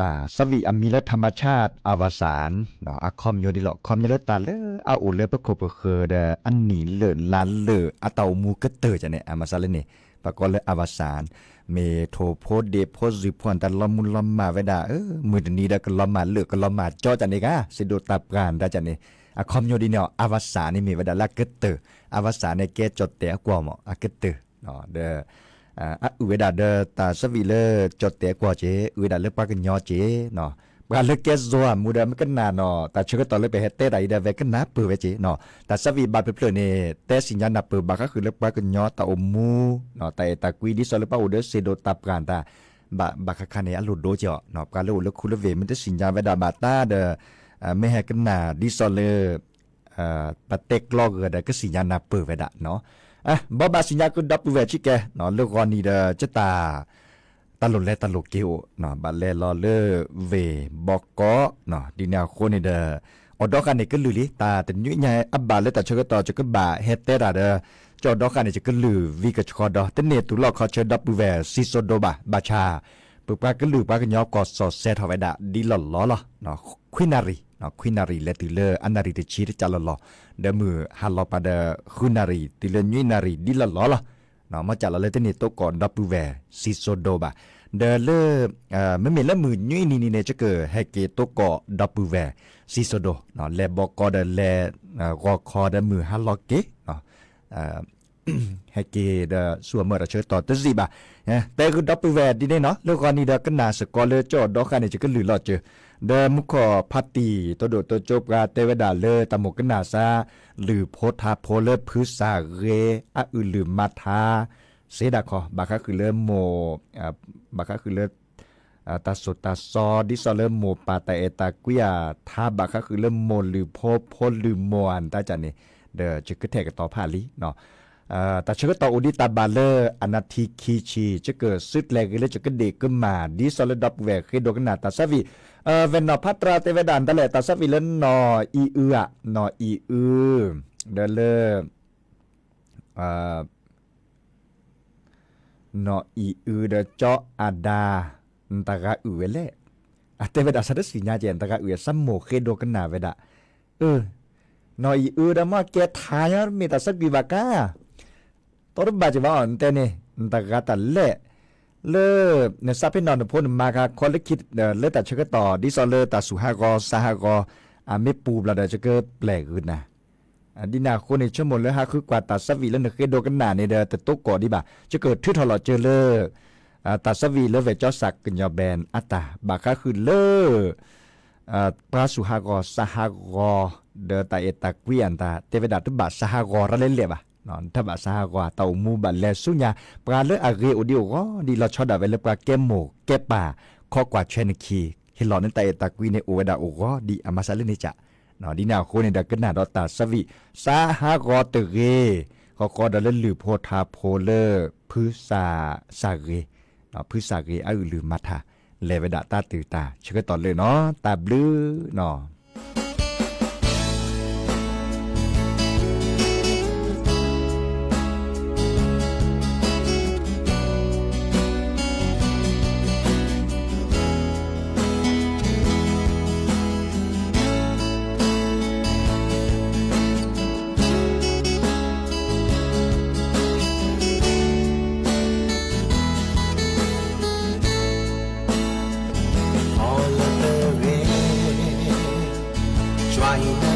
သးဝံၣ်အမံၤလၢ ธรรมชาติ อวสาน အခီပညီဒ်လီၤ. ခီပညီလၢတၢ်လၢအအိၣ်လၢပခိၣ်ပဃၢၤဒီး အနံၣ်လၢာ်လါလၢာ် အတၢ်အိၣ်မူကတၢၢ်န့ၣ် အမၤစၢၤလၢန့ၣ် ပကိးလၢ อวสาน မ့ၢ်ထိၣ်ဖိဒ့ၣ်ဖိ စုၣ်ဖိ အတၢ်လီၤမုၢ်လီၤမၢ်ဝဲဒၣ် မုၢ်တနံၤဒီးကလီၤမၢ်လၢာ် ကလီၤမၢ်ကၠီကန့ၣ်ဂ့ၤ စံးဒိၣ်တၢ်ပှၢ်တၢ်န့ၣ် အခီပညီဒ်န့ၣ် အဝစၢန့ၣ်မ့ၢ်ဝဲဒၣ်လၢအကတၢၢ်, အဝစၢန့ၣ်ကဲကၠီၣ်တဲာ်အကွီၢ်မး အကတၢၢ်, ဒီး အအုၣ်ဝဲဒၣ်ဒီးတၢ်သးဝံၣ်လၢကၠီၣ်တဲာ်အကွီၢ်က့ၤ အုၣ်ဝဲဒၣ်လၢပှၤကညီက့ၤ, ပှၤလၢကဲစိၤအမူဒီး မ့ၢ်ကနၣ်နီၤ တၢ်ဆၢကတီၢ်လၢပဟဲတဲတၢ်အံၤဒီး ဝဲကနၣ်ပၢၢ်ဝဲက့ၤ, တၢ်သးဝံၣ်ဘၣ်ဖျၢၣ်ဖျၢၣ်န့ၣ် တဲသ့ၣ်ညါနၢ်ပၢၢ်ဘၣ်ဃးဃုာ်လၢပှၤကညီတၢ်အိၣ်မူ, တၢ်အဲၣ်တၢ်ကွံ ဒ်သိးလၢပှၤအိၣ်ဒီးစံးဒိၣ်တၢ်ပှၢ်တၢ်, ဘၣ်ဘၣ်ဃးခါန့ၣ် အလိၣ်ဒိက့ၤအီၤ, ပှၤလၢအိၣ်လၢခူလၢဝ့ၢ် မ့ၢ်တသ့ၣ်ညါဝဲဒၣ်ဘၣ်တၢ်ဒီး မ့ၢ်ဟဲကနၣ်ဒ်သိးလၢ ပတဲကျီဂၢၢ်ဒီးကသ့ၣ်ညါနၢ်ပၢၢ်ဝဲဒၣ်, ဘီဘၣ်သ့ၣ်ညါကဒီပုၢ်ဝဲၢ်ဆံးကဲ, လၢဂီၤနံၤဒီးကတၢၢ် တၢ်လိၣ်လဲၤတၢ်လိၣ်က့ၤအိၣ်, ဘၣ်လဲၤလီၤလၢဝ့ၢ်ဘီကီ, ဒ်န့ၣ်အဃိန့ၣ်ဒီး အိၣ်ဒီဃာ်န့ၣ်ကလုၢ်လံ, တၢ်တနွံညါအဘၣ်လၢတၢ်ဆၢကတီၢ် ယကဘၣ်ဟဲတဲတၢ်ဒီး ကအိၣ်ဒီဃာ်န့ၣ် ယကလုၢ်ဝံၤကဆှီဒီး တန့ၢ်တူၢ်လီၢ်ခီဆၢဒီပုၢ်ဝဲၢ် စံစိဒိဘၣ်, ဘၣ်ဆၣ် ပပှၤကလုာ်ပှၤကညီကီၢ်စီၣ်စဲထီၣ်ဝဲဒၣ် ဒ်လီၢ်လီၢ်လီၤ. ခွံနၣ်ရံၣ်, ခွံနၣ်ရံၣ်လဲၤတုၤလၢအနၣ်ရံၣ်တဆံတကးလီၤလီၤ, ဒီးမုၢ်ဟါလီၤပာ်ဒီး ဃုနၣ်ရံၣ်တုၤလၢနွံနၣ်ရံၣ် ဒ်လီၢ်လီၢ်လီၤ. မ်ကၠးလီၤလၢတန့ၢ်တိကီၢ်ဒီပုၢ်ဝဲၢ် စံစိဒိဘၣ်, ဒီးလၢ မ့မ့ၢ်လၢမုၢ်နွံနံၤန့ၣ် ယကဟဲက့ၤတိကီၢ်ဒီပုၢ်ဝဲၢ် စံစိဒိ, လဲၤဘီကီဒီးလဲၤ ဂီၤခီဒီးမုၢ်ဟါလီၤက့ၤ ဟဲက့ၤဒီးဆူအမုၢ်ဒီးဆၢကတီၢ်တယံာ်ဘၣ်, တဲဃုာ်ဒီပုၢ်ဝဲၢ်ဒ်န့ၣ်နီၤ, လၢဂီၤနံၤဒီးကနၣ်စ့ၢ်ကီးလၢကအိၣ်ဒီဃာ်န့ၣ် ယကလုၢ်လီၤစၢၤ, ဒီးမူခိၣ်ဖါတံၢ် တိဒိၣ်တိကၠိပှၤတဲဝဲဒၣ်လၢတၢ်မိၣ်ကနၣ်စါ လုၢ်ဖိထါဖိလၢဖုစၢ်ဂ့ၤ အအုၣ်လုၢ်မၤထါ စ့ဒၣ်ခီ ဘၣ်ဃးဃုာ်လၢမိၢ် ဘၣ်ဃးဃုာ်လၢ တၢ်စိၢ်တၢ်စီ ဒ်သိးလၢမိၢ်ပၢ်တၢ်အဲၣ်တၢ်ကွံအထါ ဘၣ်ဃးဃုာ်လၢမိၢ်လုၢ်ဖိဖိလုၢ်မိၢ်အတၢ်ကၢ်န့ၣ်, ဒီးယကထဲၣ်ကတီၤဖးလံ. တၢ်ဆၢကတီၢ်အိၣ်ဒံးတၢ်ဘၣ်လၢအနၣ်ထံခံဆံ ယကစုကျဲၤဂ့ၤလၢယကဒ့ၣ်ကမၣ် ဒ်သိးလၢဒီပုၢ်ဝဲၢ်ဃ့ဒိကနၣ်တၢ်သးဝံၣ်, ဝဲနီၢ်ဖးတြၢ်တဲဝဲဒၣ်ဒ်လဲၣ် တၢ်သးဝံၣ်လၢနီၢ်အံၤအုဧါ, နီၢ်အံၤအု, ဒီးလၢ နီၢ်အံၤအုဒီးကၠီအၤဒါ, နတဂၤအုၣ်ဝဲလဲၣ်, အတဲဝဲဒၣ်ဆၢတဆံညါကဲ နတဂၤအုၣ်အသးမိၢ်ဃ့ဒိကနၣ်ဝဲဒၣ်, နီၢ်အံၤအုဒီးမ့ၢ်ကဲထါညါမ့ၢ်တၢ်သးကွံဘၣ်ကါ, တီတဘၣ်က့ၤဘၣ်အီၤ နတဲန့ၣ် နတဂၤတၢ်လဲၣ်, လၢ နသးဖ့နီၢ်နဖိနမါခါခီလၢခံ လၢတၢ်ဆၢကတီၢ် ဒ်သိးလၢတၢ်သူၣ်ဟးဂီၤသးဟးဂီၤ အမ့ၢ်ပူၤဘျီဒီး ယကပျဲၢ်ဂ့ၤနၤ ဒ်န့ၣ်အဃိန့ၣ် ဆိကမိၣ်လၢဟးဃုကွၢ်တၢ်သးဝံၣ်လၢနဃ့ဒိကနၣ်န့ၣ်ဒီး တတိကီၢ်ဒံးဘၣ်, ယကထုးထီၣ်လီၤစၢၤလၢ တၢ်သးဝံၣ်လၢဝဲၢ်ကၠီစၣ်ကညီၤဘဲၣ်အတၢ် ဘၣ်ဃးဃုာ်လၢ ပှၤသူၣ်ဟးဂီၤသးဟးဂီၤ ဒီးတၢ်အဲၣ်တၢ်ကွံအတၢ် တဲဝဲဒၣ်တဘၣ်သးဟးဂီၤတၢ်လဲၣ်လဲၣ်ဘၣ်, တဘၣ်သးဟးဂီၤ တၢ်အိၣ်မူဘၣ်လဲၤဆူညါ ပှၤလၢအဂ့ၤအိၣ်ဒံးအိၣ်ဂီၢ်ဒံး လီၤဆီဒၣ်ဝဲလၢပှၤကဲမိၢ်ကဲပၢ် ခီကွၢ်ဆွဲနခံ ဟ့ၣ်လီၤန့ၢ်တၢ်အဲၣ်တၢ်ကွံန့ၣ် အိၣ်ဝဲဒၣ်အိၣ်ဂီၢ်ဒံး အမၤစၢၤလၢန့ၣ်ကၢ်, ဒ်န့ၣ်အဃိန့ၣ်ဒီး ကနၣ်ဒီးတၢ်သးဝံၣ် သးဟးဂီၤတဂ့ၤ, ဃီဃီဒီးလၢလုၢ်ဖိထါဖိလၢ ဖုစၢ်ဂ့ၤ, ဖုစၢ်ဂ့ၤအအုၣ်လုၢ်မၤထါ လဲၤဝဲဒၣ်တၢ်တုၤတၢ်ဆၢကတီၢ်လၢနီၤ တၢ်ဘျုးနီၤ အီလၢတဂ့ၤ, ကွၢ်အံၤန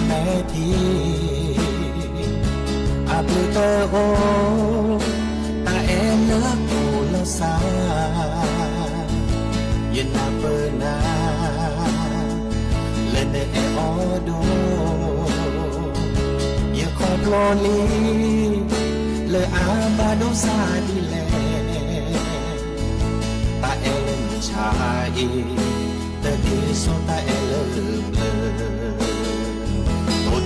မဲာ်ထံ, အဘျုးတအိၣ်, တၢ်အဲၣ်လၢပူၤလၢသး, ယနၢ်ပၢၢ်နၤ လၢနအဲၣ်အီၤဒိၣ်, ယခီဖျိလံ လၢအဘၣ်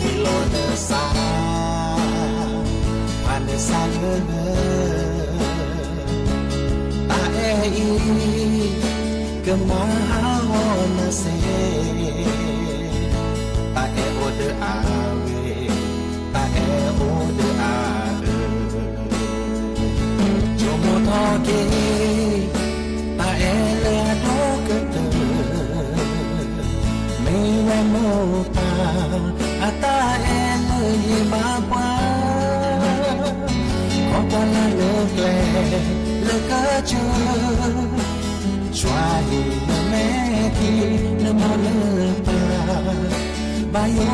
ဒိသးဒ်လဲၣ်, တၢ်အဲၣ်လၢနဆါအံၤ တဒ်သိးတၢ်အဲၣ်လၢဘျၢ, အိၣ်တ့ၢ်လီၤနသး ဖးနသးလၢ တၢ်အဲၣ်အံၤ ကမၤဟးဂီၤနၤစ့ၢ်, တၢ်အဲၣ်အိၣ်ဒီးအဝဲ, တၢ်အဲၣ်အိၣ်ဒီးအအၢ, ဆိကမိၣ်ထီၣ်က့ၤ တၢ်အဲၣ်လၢအဒိၣ်ကတၢၢ်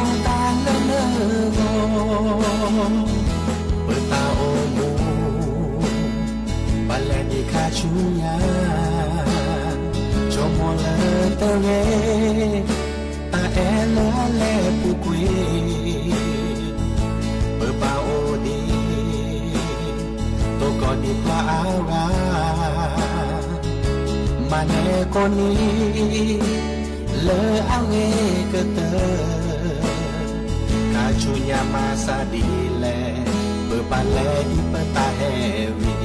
တၢ်လၢနဂီၢ်, ပတၢ်အိၣ်မူ ပလဲၤဒံးခါဆူညါ, ဆိကမိၣ်လၢတဂ့ၤ, တၢ်အဲၣ်လၢအလဲၤပူၤကွံာ်, ပဘၣ်အိၣ်ဒံး တိၢ်ကီၢ်ဒံးပှၤအါဂၤ, မၤန့ၢ်ကိးနံၤ လၢအဂ့ၤကတၢၢ်, ခါဆူညါမၤစၢ်ဒ်လဲၣ်, ပဘၣ်လဲၤဒံးပတၢ်ဟဲဝံၤ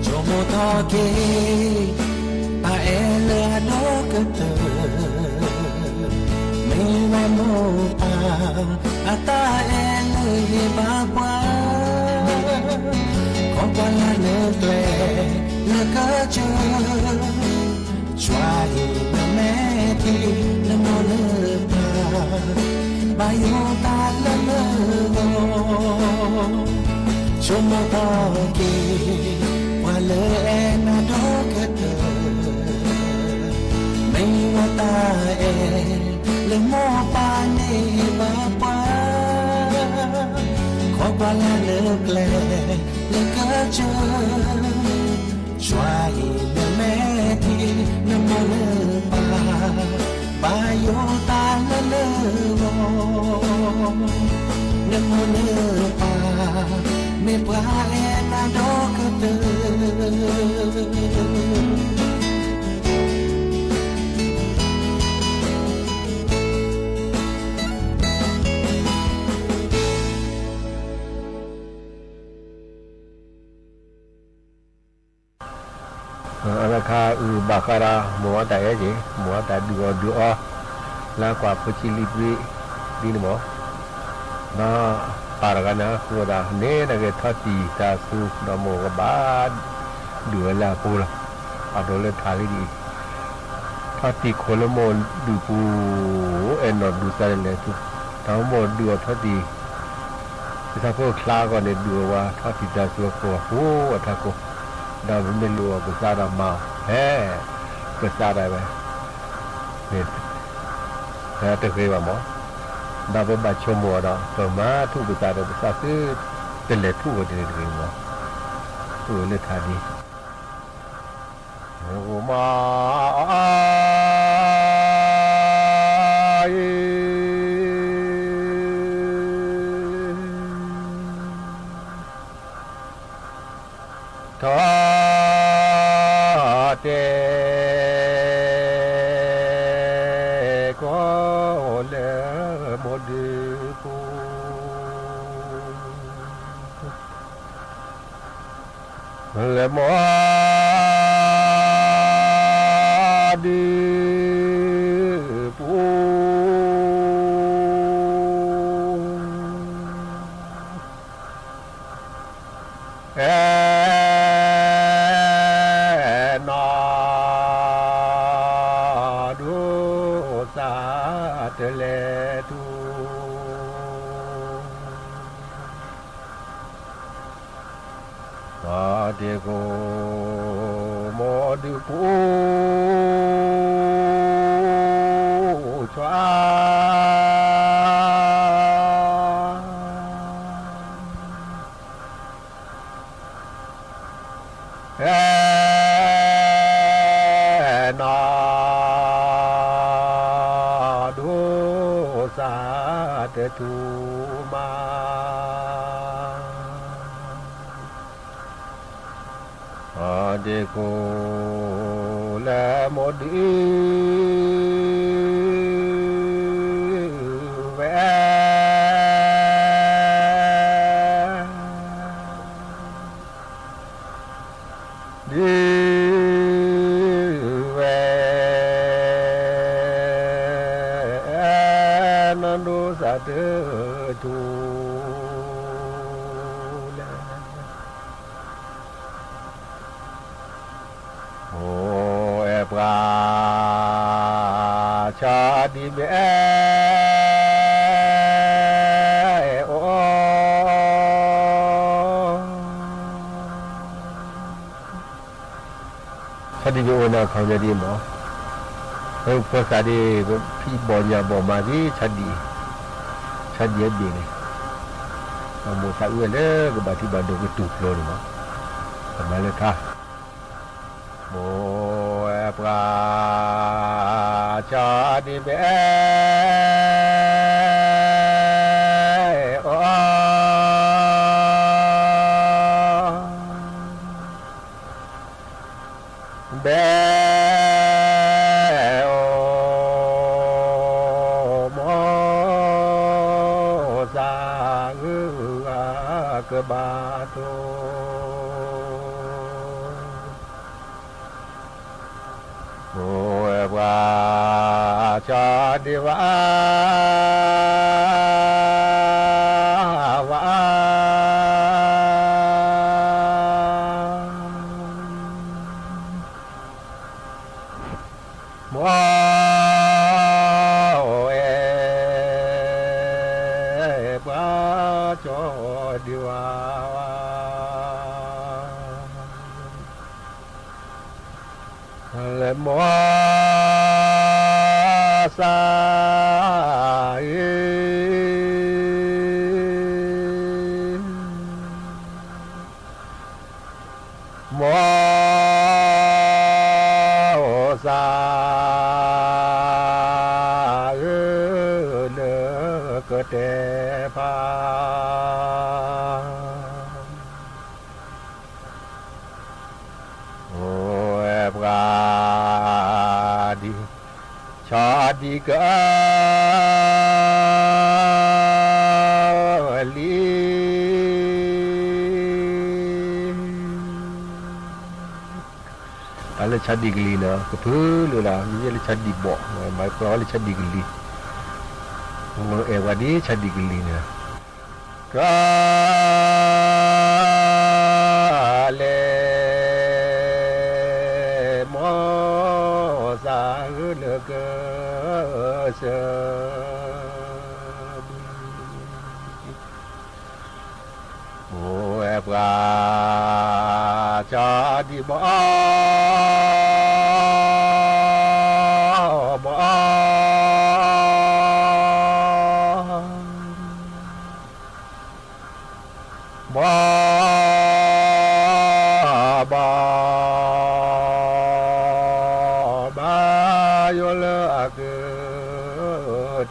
ဆိကမိၣ်ထီၣ်က့ၤ ပၢ်အဲၣ်လၢအဒီကတၢၢ်, မ့ၢ်ဝဲမိၢ်ပၢ် အတၢ်အဲၣ်လၢဟ့ၣ်ဘၣ်ပှၤ, ခီပှၤလၢနကျဲ လၢကစၢၢ် ကွၢ်ဟံးနမဲာ်ထံ နမိၢ်နပၢ် ဘၣ်ယိၣ်တၢ်လၢနဂီၢ်, ဆိကမိၣ်ထီၣ်က့ၤ ပှၤလၢအဲၣ်နၤဒီကတၢၢ်, မ့ၢ်ဝဲတၢ်အဲၣ် လၢမိၢ်ပၢ်န့ၢ်ဘၣ်ပှၤ, ခီပှၤလၢနကျဲ လၢကစၢၢ် ကွၢ်ဟံးနမဲာ်ထံ နမိၢ်နပၢ် ဘၣ်ယိၣ်တၢ်လၢနဂီၢ်, နမိၢ်နပၢ် မ့ၢ်ပှၤအဲၣ်နၤဒီကတၢၢ်. အခါအုၣ်ဘၣ်ဃးဒီး မိၢ်အတၢ်အဲၣ်က့ၤ မိၢ်အတၢ်ဒုးအီၣ်ဒုးအီ လၢကွၢ်ဖိဆံးလံပှ့ၤ ဒ်န့ၣ်မး, ဒီးပၢ်တဂၤန့ၣ် ဃိဒၣ်န့ၣ် နကထီၣ်တံၢ်တၢ်ဆူ ဒီးမိၢ်ကဘၣ်ဒုးဝဲလၢအပူၤလီၤ. အဒိလၢထးလံဒ်အံၤ, ထီၣ်တံၢ်ခိၣ်လၢမိၢ်ဒုးပူၤ, အဲၣ်နီၢ်ဒုးစးတလဲၤထူ, ဒီးမိၢ်ဒုးအီၤထီၣ်တံၢ် ကစၢ်ဖိချါအဂီၢ်န့ၣ် ဒုးအဝဲထီၣ်တံၢ်တၢ်ဆူအခိၣ် အဃိအထးခိၣ်, ဒီးပမ့ၢ်လိၣ်အီၤကစၢ်ဒီးမၤအီၤ ဖဲကစၢ်ဒၣ်ဝဲန့ၣ် တဂ့ၤဘၣ်မး, ဒီးပဘၣ်ဆိကမိၣ်အီၤဒီး ပမၤထူၣ်ကစၢ်ဒီး ကစၢ်သုတလဲၤထူၣ်ဝဲတဂ့ၤတဂ့ၤမး, အိၣ်လၢထးဒ် မၤ ထီၣ်တဲာ်ကီၢ်လၢမိၢ်ဒုးပူၤ လၢမိၢ်ဒုးပူၤ အဲၣ်နီၢ်ဒိၣ်စးတလဲၤထူၣ် ဒီးတံၢ်ခိၣ် မိၢ်ဒုးပူၤ ကွၢ် အဲၣ်နီၢ်ဒိၣ်စးတထူၣ်မး အဒ့ခိၣ်လၢမိၢ်ဒုး ဝဲ ဒုးဝဲ နီၢ်ဒိၣ်စးတထူၣ် ပှၤဆီဒံးဘ့ၣ်အဲၣ်အီၤ, ဆီဒံးဘ့ၣ်အိၣ်န့ၣ်အခီပညီဒ်မး, ပှၤဃးဒ် ဖံးဘီၣ်ညၣ်ဘီၣ်မၤသ့ ဆီဒံး, ဆီဒံးအဘ့ၣ်န့ၣ်, မိၢ်သးအုးလၢကဘၣ်ထံဘၣ်ဒိၣ်ကတူၢ်ဖျိန့ၣ်မး, ကမၤလၢထါ မိၢ်ပှၤဆီဒံးဘ့ၣ်အဲၣ်အီၤ, ဘဲအိၣ်မိၢ်သးအုးအကဘၣ်တိၢ် မိၢ်ပှၤဆီဒံးဝဲဝဲ မိၢ်အဲၣ်ပှၤဆီဒံးဝဲဝဲ လၢမိၢ်သးအုး မိၢ်သးအုးလၢကတဲဖး အိၣ်ဝဲပှၤဒ် ဆီဒံးကလံၤ တၢ်လၢဆီဒံးကလံၤန့ၣ် ကဖုလၢ်လၢ် မ့ၢ်လၢဆီဒံးဘီၣ် မၤပှဲၤဝဲလၢဆီဒံးကလံၤ အဲၣ်ဝဲဒ်ဆီဒံးကလံၤန့ၣ် ကလဲၤ မိၢ်သးအုးလၢကစၢၢ်ဘု အိၣ်ဝဲပှၤ ဆီဒံးဘီၣ် ဘီၣ် ဘီၣ် ဘီၣ် ဘါယိၣ်လၢအက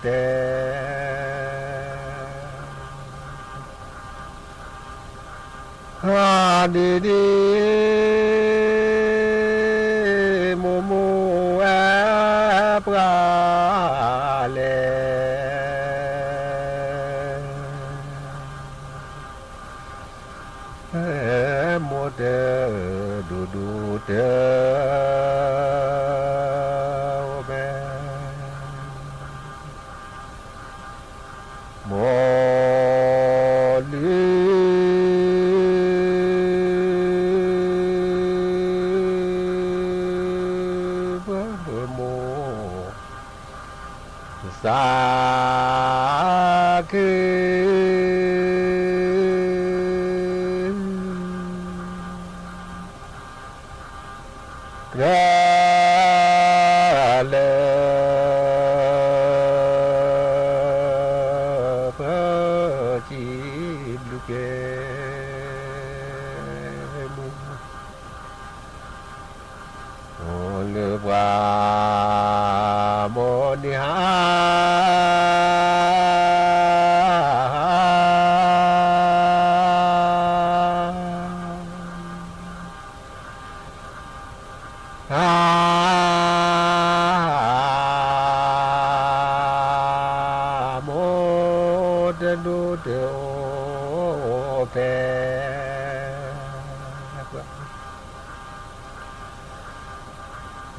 တဲ ဒ်ဒ် မိၢ်မိၢ်ဝဲပှၤလဲၣ် မိၢ်တဒိၣ်ဒိၣ်တအိၣ်ဘၣ် မိၢ်လုၢ် ပမိၢ် သးခု ကြၢးလၢ ပစံးဘျုးကဲ မုၢ် အိၣ်လၢပှၤ မိၢ်န့ၢ်ဟါ ဟါ မိၢ်တဒိၣ်တအိၣ်ဖ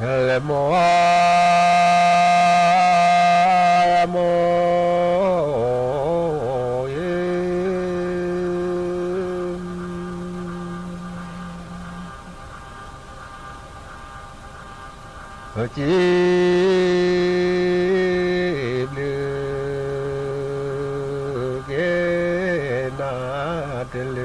ဲ လၢမိၢ် မိၢ်အံၤ တဒိၣ်တအိၣ်ဖဲ ပှၤ မိၢ်တဒိၣ်တအိၣ်ဖဲ ပှၤ စံးဘျုးက့ၤနၤ တလု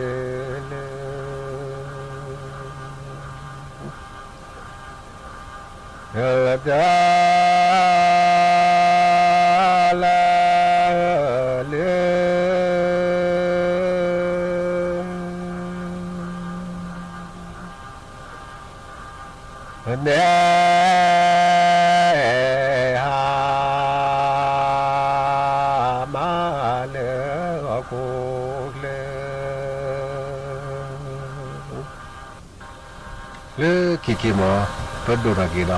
ာ်လုာ် လၢတၢ်လၢ လၢ နဲ ဟါ မၤလၢဟီၣ်ခိၣ်ချၢ လၢခံက့ၤမး ပဒိၣ်ထီၣ်က့ၤဒီး ပ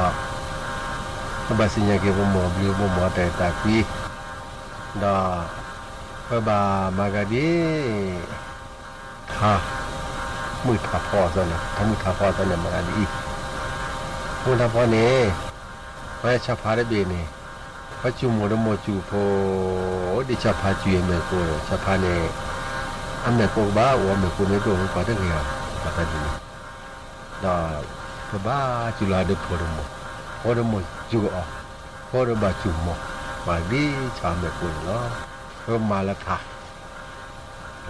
ဘၣ်စံၣ်ညီၣ်က့ၤ ပမိၢ်အဘျုး ပမိၢ်အတၢ်အဲၣ်တၢ်ကွံ ဒီး ပဘၣ်မၤဂၤဒ် ထါမုၢ်ထါဖီအသိးန့ၣ် ထါမုၢ်ထါဖီအသိးန့ၣ် မၤဂၤဒ်အံၤ, မုၢ်ထါဖီန့ၣ် ပှၤဆီဖါတဘ့ၣ်န့ၣ် ပှၤစူၢ်မိၢ်ဒီးမိၢ်စူၢ်ဖိ ဒ်ဆီဖါစူၢ်အမဲာ်ကိၣ်ဒီး ဆီဖါန့ၣ် အမဲာ်ကိၣ်ကဘၣ်အိၣ် အမဲာ်ကိၣ်မ့ၢ်တအိၣ်မ့ၢ်ပှၤတဂ့ၤအီၤ ပှၤတၢ်ဒ်န့ၣ် ဒီးပဘၣ်စူၢ်လီၤဒီးဖိဒီးမိၢ်, ဖိဒီးမိၢ်စူၢ်အီၤ, ဖိဒီးဘၣ်စူၢ်မိၢ်, မၤဒ်ဆီအမဲာ်ကိၣ်န့ၣ်လီၤ. ပမၤလၢထါ, ပမၤ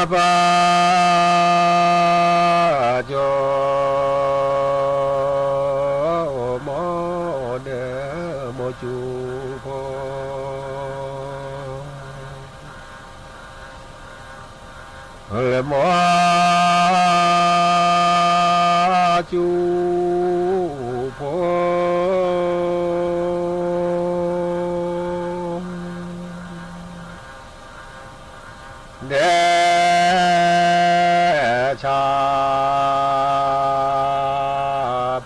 ပၢ် ကၠိ မိၢ်ဒီးမိၢ်စူၢ်ဖိ လၢမိၢ်စူၢ်ဖိ ဒဲးဆါ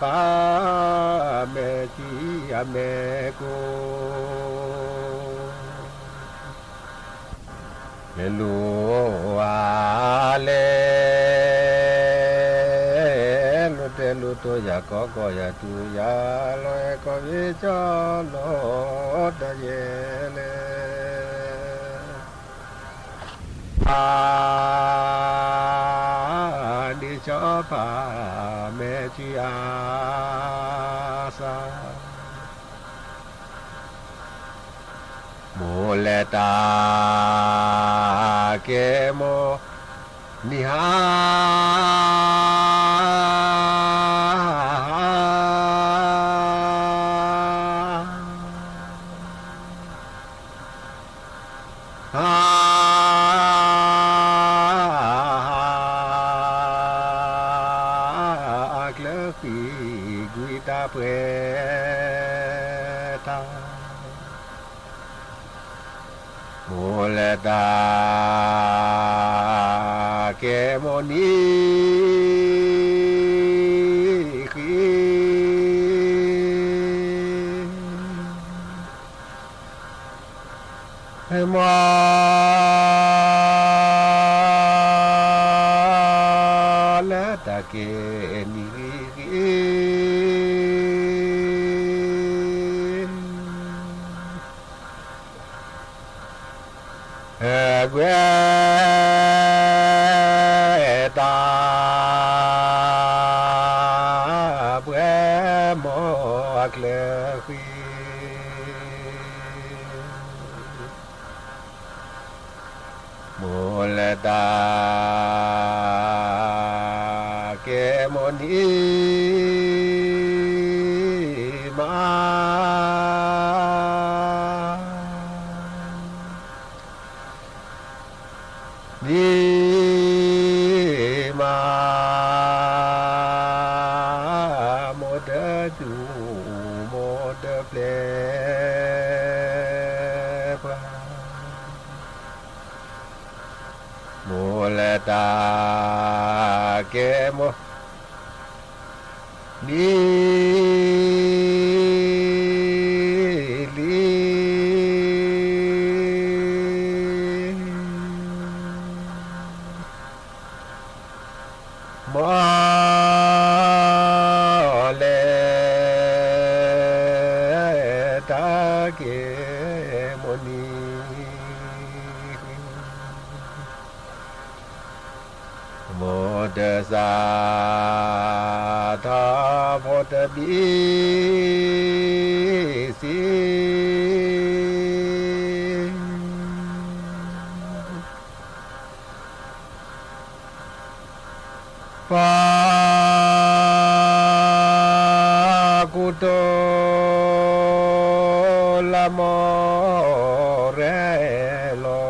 ပၢ် မဲာ်ထံအမဲာ်ကိၣ် လဲၤလူၤအါလဲၣ်, လူၤတဲလူၤတိၢ်ယၤ ကီကီၢ်ယၤ တူၢ်ယၤလီၤ အဲၣ်ကီၢ်ဝ့ၢ်ကၠီလီၤ တၢ်ယဲၢ်လဲၣ် အါ ဒ်ဆီဖါ မဲာ်ထံအါစၢ် မိၢ်လဲၤတၢ်ကဲမိၢ်နံၤဟါ ဟါ အကျၢၤဃံကွံာ်တၢ်ပှဲၤတၢ် မိၢ်လဲၤတၢ်ကဲမိၢ်နံၤဃံ မိၢ်လဲၤတၢ်ကဲနံၤဃံ ကွဲတၢ်ပှဲၤ မိၢ်အကျၢၤဃံ မိၢ်လဲၤတၢ်ကဲမိၢ်နံၤမါ နံၤမါ မိၢ်တစူၢ် မိၢ်တပျဲပှၤ မိၢ်လဲၤတၢ်ကဲမိၢ် နံၤလံ မိၢ်လဲၤ မိၢ်တစၢ်ထီၣ်ဖိတဘ့ၣ်စံး ပှၤကူတိၢ်လၢမိၢ်ရဲၣ်လီ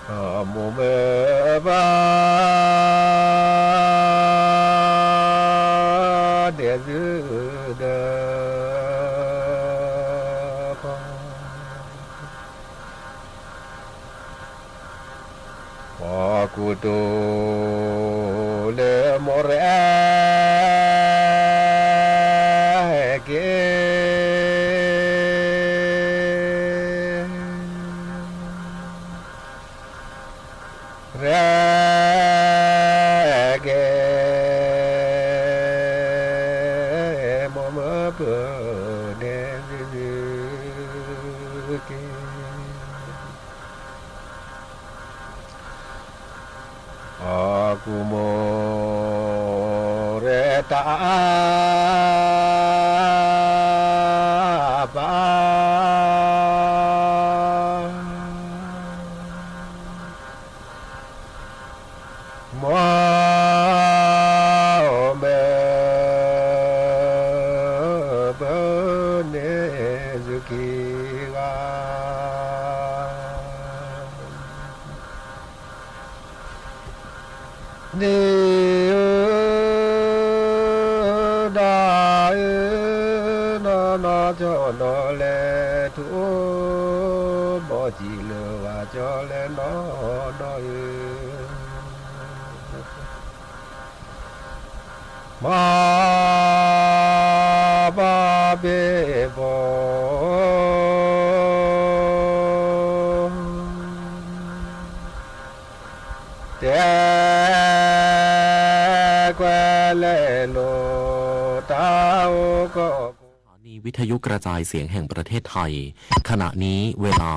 ၤ မိၢ်မိၢ်ပၢ်ပၢ်ဒဲးစုဒီး ပှၤကူတိၢ်လၢမိၢ်ရဲၣ်က့ၤ ရဲၣ်က့ၤ မိၢ်မိၢ်ပၢ်ပၢ်ဒဲးစုက့ၤ အကူမိၢ်ရဲၣ်တၢ်အပၢ် မိၢ်မိၢ်ပၢ်ပၢ်န့ၣ်စုခံဂၤ န့ၣ်ဧၢ ဒီးဧၢ နီၢ်နီၢ်ကၠီနီၢ်လဲၤ ထူအိၣ်ဘီၣ်ကံလၢဝၤကၠီလဲၤနီၢ်နီၢ်ဧၢ မၤဘၣ်ဘ့ၣ်ဘီၣ် တဲကွဲးလဲၤလိာ်တၢ်အိၣ်ကီၢ် สถานีวิทยุกระจายเสียงแห่งประเทศไทย ขณะนี้เวลา